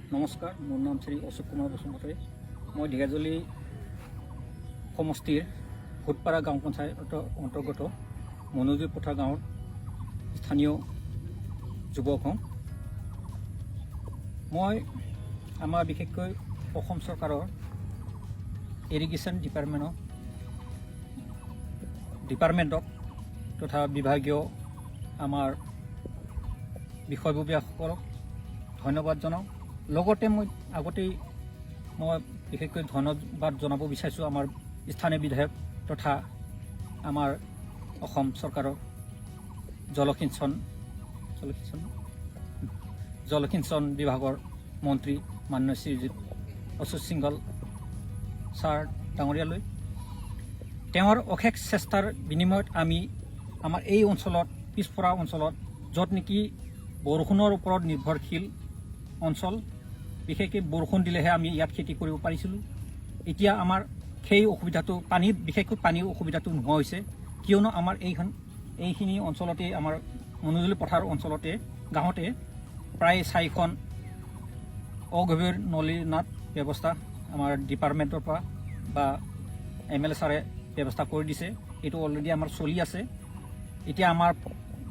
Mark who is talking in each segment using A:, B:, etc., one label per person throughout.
A: নমস্কাৰ, মোৰ নাম শ্ৰী অশোক কুমাৰ বসুমতাৰী। মই ঢেকীয়াজুলি সমষ্টিৰ ভোটপাৰা গাঁও পঞ্চায়তৰ অন্তৰ্গত মনোজী পথাৰ গাঁৱৰ স্থানীয় যুৱক হওঁ। মই আমাৰ বিশেষকৈ অসম চৰকাৰৰ ইৰিগেশ্যন ডিপাৰ্টমেণ্টক তথা বিভাগীয় আমাৰ বিষয়ববীয়াসকলক ধন্যবাদ জনাওঁ। লগতে মই আগতেই মই বিশেষকৈ ধন্যবাদ জনাব বিচাৰিছোঁ আমাৰ স্থানীয় বিধায়ক তথা আমাৰ অসম চৰকাৰৰ জলসিঞ্চন বিভাগৰ মন্ত্ৰী মাননীয় শ্ৰীযুত অশোক সিংঘল ছাৰ ডাঙৰীয়ালৈ। তেওঁৰ অশেষ চেষ্টাৰ বিনিময়ত আমি আমাৰ এই অঞ্চলত, পিছপৰা অঞ্চলত, য'ত নেকি বৰষুণৰ ওপৰত নিৰ্ভৰশীল অঞ্চল, বিশেষকৈ বৰষুণ দিলেহে আমি ইয়াত খেতি কৰিব পাৰিছিলোঁ, এতিয়া আমাৰ সেই অসুবিধাটো, পানী, বিশেষকৈ পানীৰ অসুবিধাটো নোহোৱা হৈছে। কিয়নো আমাৰ এইখিনি অঞ্চলতে, আমাৰ মনোজুলি পথাৰ অঞ্চলতে, গাঁৱতে প্ৰায় চাৰিখন অগভীৰ নলীৰ নাদ ব্যৱস্থা আমাৰ ডিপাৰ্টমেণ্টৰ পৰা বা এম এল এ ছাৰে ব্যৱস্থা কৰি দিছে। এইটো অলৰেডি আমাৰ চলি আছে। এতিয়া আমাৰ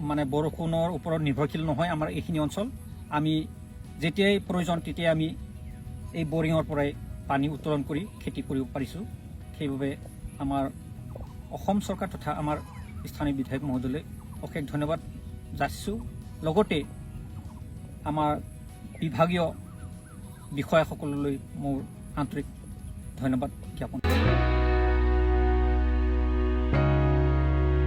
A: মানে বৰষুণৰ ওপৰত নিৰ্ভৰশীল নহয় আমাৰ এইখিনি অঞ্চল। আমি যেতিয়াই প্ৰয়োজন, তেতিয়াই আমি এই বৰিঙৰ পৰাই পানী উত্তোলন কৰি খেতি কৰিব পাৰিছোঁ। সেইবাবে আমাৰ অসম চৰকাৰ তথা আমাৰ স্থানীয় বিধায়ক মহোদয়লৈ অশেষ ধন্যবাদ যাচিছোঁ। লগতে আমাৰ বিভাগীয় বিষয়াসকললৈ মোৰ আন্তৰিক ধন্যবাদ জ্ঞাপন।